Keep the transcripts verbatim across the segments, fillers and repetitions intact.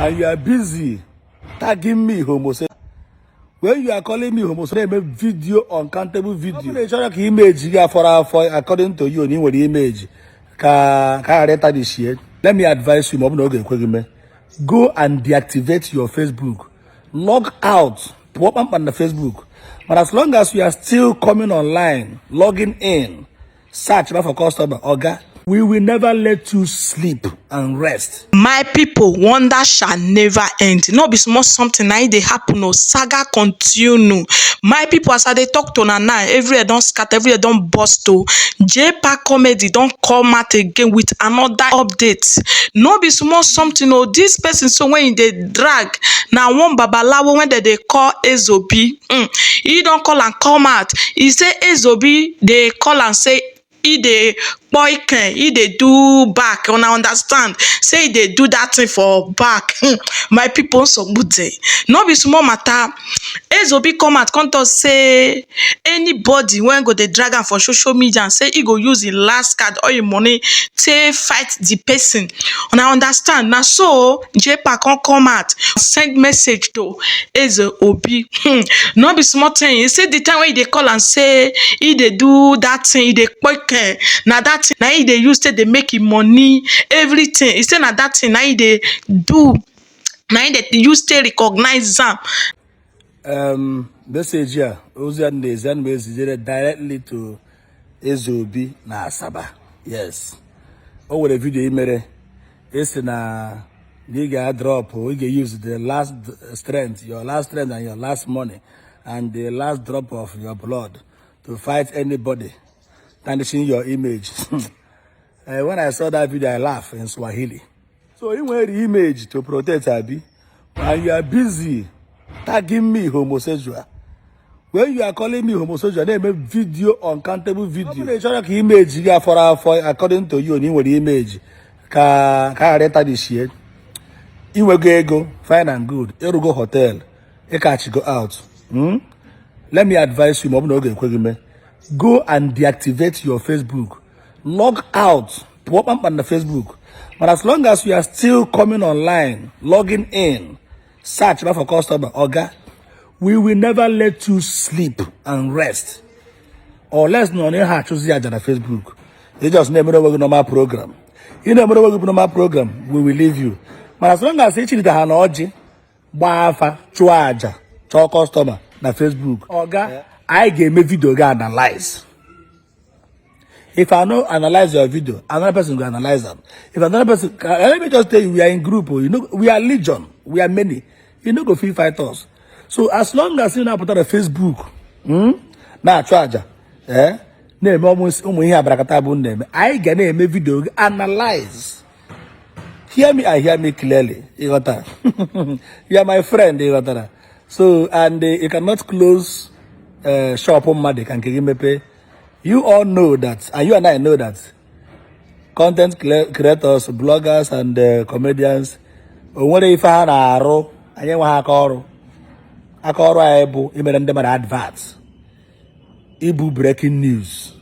And you are busy tagging me homosexual. When you are calling me homosexual, na-eme video, uncountable video. Ọ bụrụ na ị chọrọ ka image gị afọrọ afọ, according to you, na ị nwere image, ka ka ghara ịtadishie. Let me advise you, ma ọ bụ na ọ ga-ekwe gị mee, go and deactivate your Facebook. Log out, pụọ kpamkpam na Facebook. But as long as you are still coming online, logging in, search for customer, oga, we will never let you sleep and rest. My people, wonder shall never end. No be small something na e dey happen o. Saga continue. My people, as I dey talk to una now, everywhere don scatter, everywhere don burst o. J Park Comedy don come out again with another update. No be small something o. This person, so when e dey drag, na one babalawo wey dem dey call Ezobi. Mm. He don call am come out. He say Ezobi dey call am say e dey kpoiken, e dey do back. Una understand? Say e dey do that thing for back. Hmm. My people, nsogbu dey. No be small matter. Ezobi come out come talk say anybody wey go dey drag am for social media and say e go use im last card or im money take fight the person. Una understand? Na so J Park come come out, send message to Ezobi. Hmm. No be small thing. He say the time wey e dey call am say e dey do that thing, e dey kpoiken, na that thing na e dey use take dey make im money, everything. He say na that thing na e dey do, na e dey use take recognize am. Um, message here, ozi a na-ezi, ana m ezijere directly to Ezobi na Asaba. Yes. O nwere video i mere, ị sị na na ị ga-drop, ị ga-use the last strength, your last strength and your last money and the last drop of your blood to fight anybody tarnishing your image. Eh, when I saw that video, I laugh in Swahili. So you wear the image to protect, abi? And you are busy tagging me homosexual. When you are calling me homosexual, na-eme video, uncountable video. Ọ bụrụ na ị chọrọ ka image gị afọrọ afọ, according to you, na ị nwere image, ka ka ghara ịtadishie. Ị nwego ego, fine and good. Ị rụgo hotel, ị catch go out. Hmm? Let me advise you, ma ọ bụ na ọ ga-ekwe gị mee, go and deactivate your Facebook. Log out, pụọ kpamkpam na Facebook. But as long as you are still coming online, logging in, search for customer, oga, we will never let you sleep and rest unless na onye ha achụzi aja na Facebook. Ị just na-emere onwe gị normal program. Ị na-emere onwe gị normal program, we will leave you. But as long as ị chịrịta ha na ọjị, gbaa afa, chụọ aja, chọọ customer na Facebook, oga, anyị ga-eme video gị analyze. If I no analyze your video, another person go analyze am. If another person, uh, let me just tell you, we are in group, oh, you know, we are legion, we are many. You no go fit fight us. So as long as you na-apụta na Facebook, hmm, na-achụ aja, eh, na-eme ụmụ ụmụ ihe abarakata bụ na-eme, anyị ga na-eme video gị analyze. Hear me and hear me clearly. Ị ghọtara? You are my friend, ị ghọtara? So, and uh, you cannot close uh, shop mmadụ ka nke gị mepee. You all know that, and you and I know that content cre- creators, bloggers, and uh, comedians, o nwere ife ha na-arụ, anyị enweghị aka ọrụ. Aka ọrụ anyị bụ imere ndị mmadụ advert, ibu breaking news,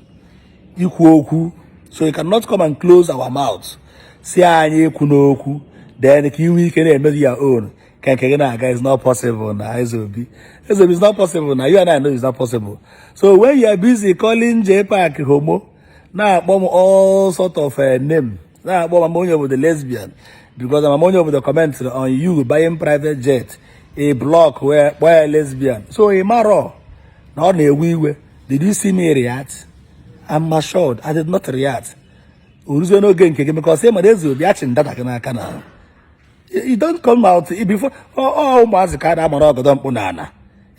ikwu okwu. So you cannot come and close our mouth, si anyị ekwu n'okwu, then ka iwe ike na-emezi your own. Ka nke gị na-aga, is not possible na Ezobi. Ezobi, is not possible na, you and I know it's not possible. So when you are busy calling J Park homo, na-akpọ m all sort of uh, name, na-akpọ Mama Onye Obodo lesbian, because Mama Onye Obodo commented on you buying private jet, a block where, where lesbian. So ị marọ na ọ na-ewe iwe. Did you see me react? I'm assured I did not react. O ruzie n'oge nke gị, because ị mara Ezobi, achị m data gị n'aka na. You don't come out, eh, before, ọ ọ ụmụazị ka a na-amara ọgọdọ mkpụ na ana.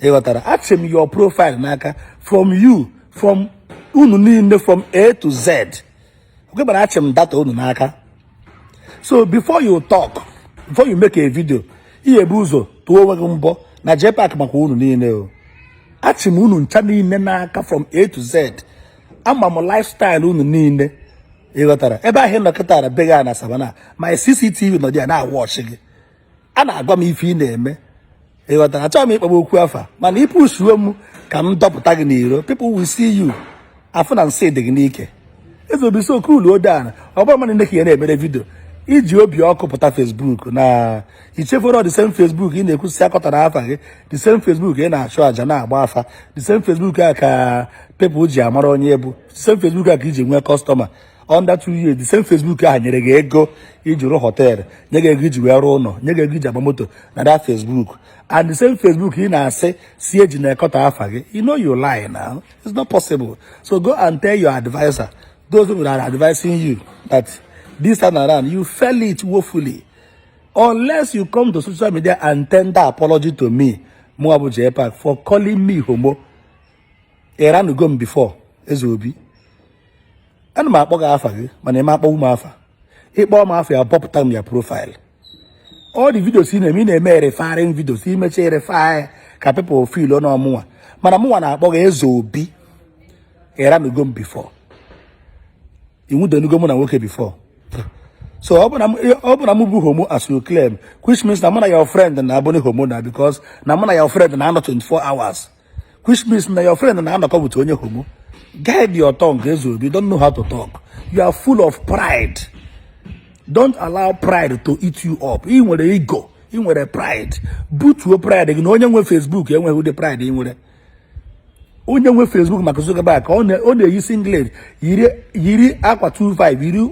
Ị ghọtara? Achị m your profile n'aka, from you, from unu niile, from A to Z. Oke gbara, achị m data unu n'aka. So before you talk, before you make a video, ị ga-ebu ụzọ tụọ onwe gị mbọ na J Park makwa unu niile o. Achị m unu ncha niile n'aka from A to Z. Ama m lifestyle unu niile. Ị ghọtara? Ebe ahụ ị nọ kịta na be gị a na Savannah, my C C T V nọ there na-awatch gị. A na-agwa m ife ị na-eme. Ị ghọtara? Achọghị m ịkpagbu okwu afa, mana ị push-uo m ka m dọpụta gị n'iro, people will see you. Afụ na nsị dị gị n'ike. Ezobi, so cool o down. Ọ bụrụ mmadụ nne ka ya na-emere video, Iji obi ọkụ pụta Facebook na ichefuru the same Facebook ị na-ekwusi akọtara afa gị, the same Facebook ị na-achụ aja na-agba afa, the same Facebook a ka people ji amara onye bụ, the same Facebook a ka iji nwee customer under two years, the same Facebook a nyere gị ego iji rụọ hotel, nye gị ego iji wee rụọ ụlọ, nye gị ego iji agba moto na that Facebook, and the same Facebook ị na-asị si eji na-ekọta afa gị. You know you lie now. It's not possible. So go and tell your advisor, those people that are advising you, that this time around you fell it woefully. Unless you come to social media and tender apology to me, Muabu J Park, for calling me homo. Eranugo m before, Eze Obi. Ana m akpọ gị afa gị, mana ị ma akpọwu m afa. Ịkpọ m afa ya, bọpụta m ya profile. All the videos ị na-eme, ị na-eme referring videos, imeche refer ka people feel ọ na ọmụnwa. Mana mụnwa na-akpọ gị Eze Obi. Eranugo m before. Ị nwudenugo mụ na nwoke before. So ọ bụ na m, ọ bụ na mụ bụ homo as you claim, which means na mụ na your friend na-abụ onye homo na, because na mụ na your friend na-anọ twenty-four hours. Which means na your friend na-anọkọ with onye homo. Guide your tongue, Eze Obi. You don't know how to talk. You are full of pride. Don't allow pride to eat you up. Ị nwere ego, ị nwere pride. Butuo pride gị na onye nwe Facebook enweghị ụdị pride ị nwere. Onye nwe Facebook, Mark Zuckerberg, ọ na- ọ na-eyi singlet, yiri yiri akwa two five, yiri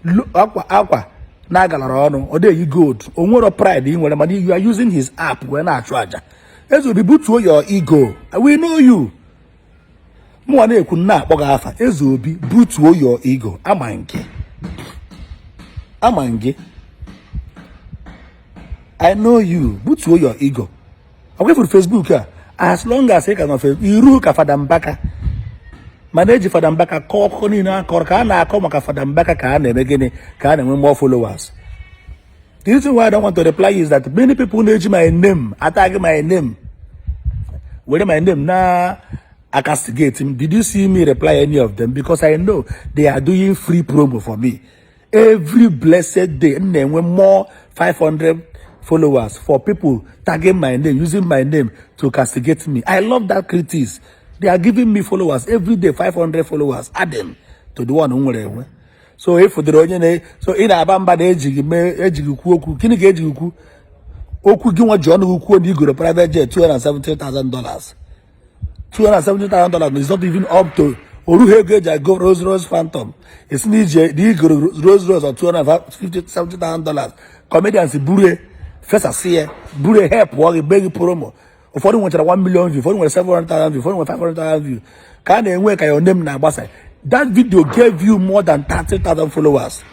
lo- akwa akwa na-agalara ọnụ, ọ na-eyi gold. O nwere pride ị nwere, mana you are using his app wee na-achụ aja. Eze Obi, butuo your ego. We know you. Mụnwa na-ekwu, na-akpọ gị afa, Eze Obi, butuo your ego. Ama nke, ama nke. I know you. Butuo your ego. Ọ kwefuru Facebook a. As long as ị ka nọ Facebook, iru ka Fada Mbaka. Mana eji Fada Mbaka kọọ akụkọ niile a kọrọ, ka a na-akọ maka Fada Mbaka, ka a na-eme gịnị, ka a na-enwe more followers. The reason why I don't want to reply is that many people na-eji my name, atag my name, were my name na-acastigate m. Did you see me reply any of them? Because I know they are doing free promo for me. Every blessed day, m na-enwe more five hundred followers for people tagging my name, using my name to castigate me. I love that critics. They are giving me followers every day, five hundred followers, adding to the one m nwere enwe. So if there onye na, so ị na-aba mba na ejighị mee, ejighị kwuo okwu. Gịnị ka ejighị kwu? Okwu gị nwa ji ọnụ gị kwuo na i goro private jet two hundred seventy thousand dollars. Two hundred seventy thousand dollars is not even up to, o rughị ego eji ego Rolls Royce Phantom. Esi na ije, na i goro Rolls Royce of two hundred fifty, seventy thousand dollars. Comedians buru ya, fesasị ya, buru ya, help ọ gị, be gị promo. Ụfọdụ nwechara one million view, ụfọdụ nwere seven hundred thousand view, ụfọdụ nwere five hundred thousand view. Ka a na-enwe ka your name na-agbasa. That video gave you more than thirty thousand followers.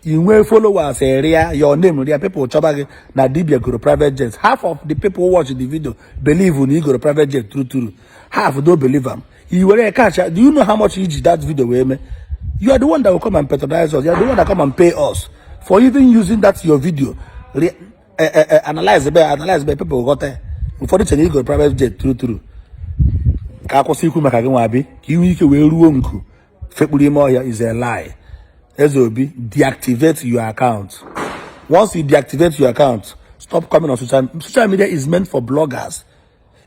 I nwee followers, eh, rịa, your name rịa, people chọba gị na dibia goro private jet. Half of the people watch the video believe na i goro private jet true true. Half don't believe am. I were catch, do you know how much iji that video wee mee? You are the one that will come and patronize us. You are the one that come and pay us for even using that your video. Re- eh, eh, eh, analyze be, analyze be, people ghọta. Ụfọdụ chere i goro private jet true true. Ka akwụsị ikwu maka gị nwa abi, ka i nwee ike wee ruo nku, fekpuru ime ọhịa is a lie. Eze Obi, deactivate your account. Once you deactivate your account, stop coming on social. Social media is meant for bloggers.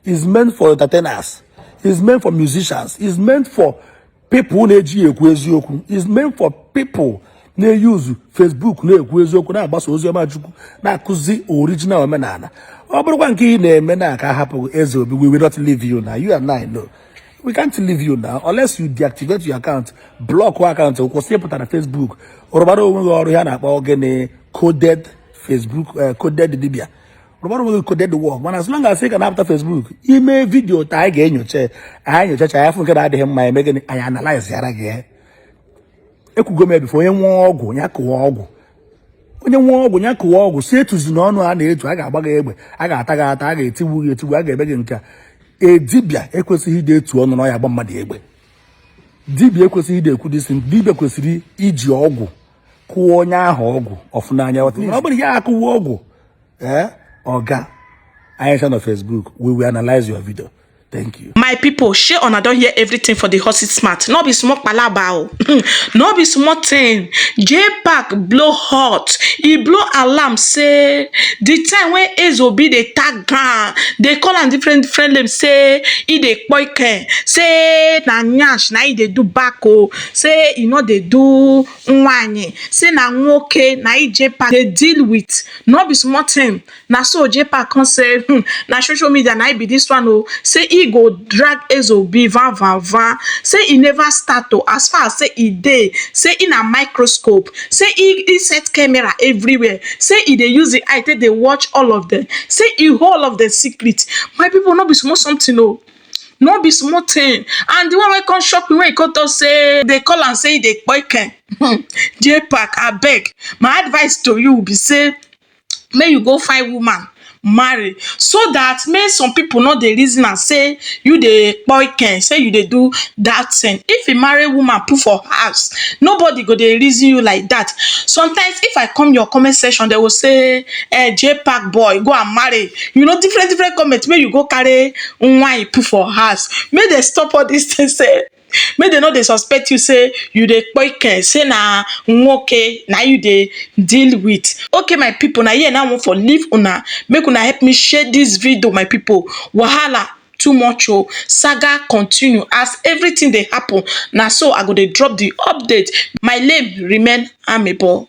It's meant for entertainers. It's meant for musicians. It's meant for people na-eji ekwu eziokwu. It's meant for people na-use Facebook na-ekwu eziokwu, na-agbasa ozi ọma Chukwu, na-akụzi original omenala. Ọ bụrụkwa nke ị na-eme na ka a hapụ Eze Obi, we will not leave you now. You and I know. We can't leave you now unless you deactivate your account, block your account, kwụsị ịpụta na Facebook. Rụbara onwe gị ọrụ ya na-akpọ gịnị, coded Facebook, eh, coded dibia. Rụbara onwe gị coded work. Mana as long as ị ka na-apụta Facebook, ime video taa, anyị ga-enyocha, anyị nyochacha ya, fụ nke na-adịghị mma, eme gịnị, anyị analyze ara gị ya. Ekwugo m ya before, onye nwee ọgwụ, ya kụwa ọgwụ. Onye nwee ọgwụ, ya kụwa ọgwụ. Si etuzi na ọnụ a na-etu, a ga-agba gị egbe, a ga-ata gị ata, a ga-etigbu gị etigbu, a ga-eme gị nke a. E, dibịa ekwesịghị ịdị etu ọnụ na ọ ya agba mmadụ egbe. Dibịa ekwesịghị ịdị ekwu this thing. Dibịa kwesịrị iji ọgwụ kụọ onye ahụ ọgwụ ọfụ n'anya. Ọ bụrụ ya akụwa ọgwụ, eh, ọga, anyị sha na Facebook, we will analyze your video. Thank you. My people, shey una don hear everything for the hustle smart? No be small palaba o. No be small thing. J Park blow hot. He blow alarm say the time when Ezobi dey tag ground, dey call am different different name, say he dey poiken, say na nyash na he dey do back o, say he no dey do nwanyi, say na nwoke na he J Park dey deal with. No be small thing. Na so J Park come say, hmm, na social media na be this one o. Say he go drag Ezobi van van van. Say he never start o. As far as say he dey, say he na microscope. Say he, he set camera everywhere. Say he dey use the eye take dey watch all of them. Say he hold all of the secret. My people, no be small something o. No be small thing. And the one wey come shock me when he come talk say they call am say he dey poiken. J Park, abeg, my advice to you be say make you go find woman marry, so that make some people no dey reason am say you dey poiken, say you dey do that thing. If you marry woman put for house, nobody go dey reason you like that. Sometimes if I come your comment section, they will say, eh, J Park boy, go and marry. You know, different different comments. Make you go carry wine put for house. Make they stop all these things. Say make they no dey suspect you say you dey poiken, say na nwoke na you dey deal with. Okay, my people, na here na I wan for leave una. Make una help me share this video, my people. Wahala too much o. Saga continue as everything dey happen. Na so I go dey drop the update. My name remain Amebo.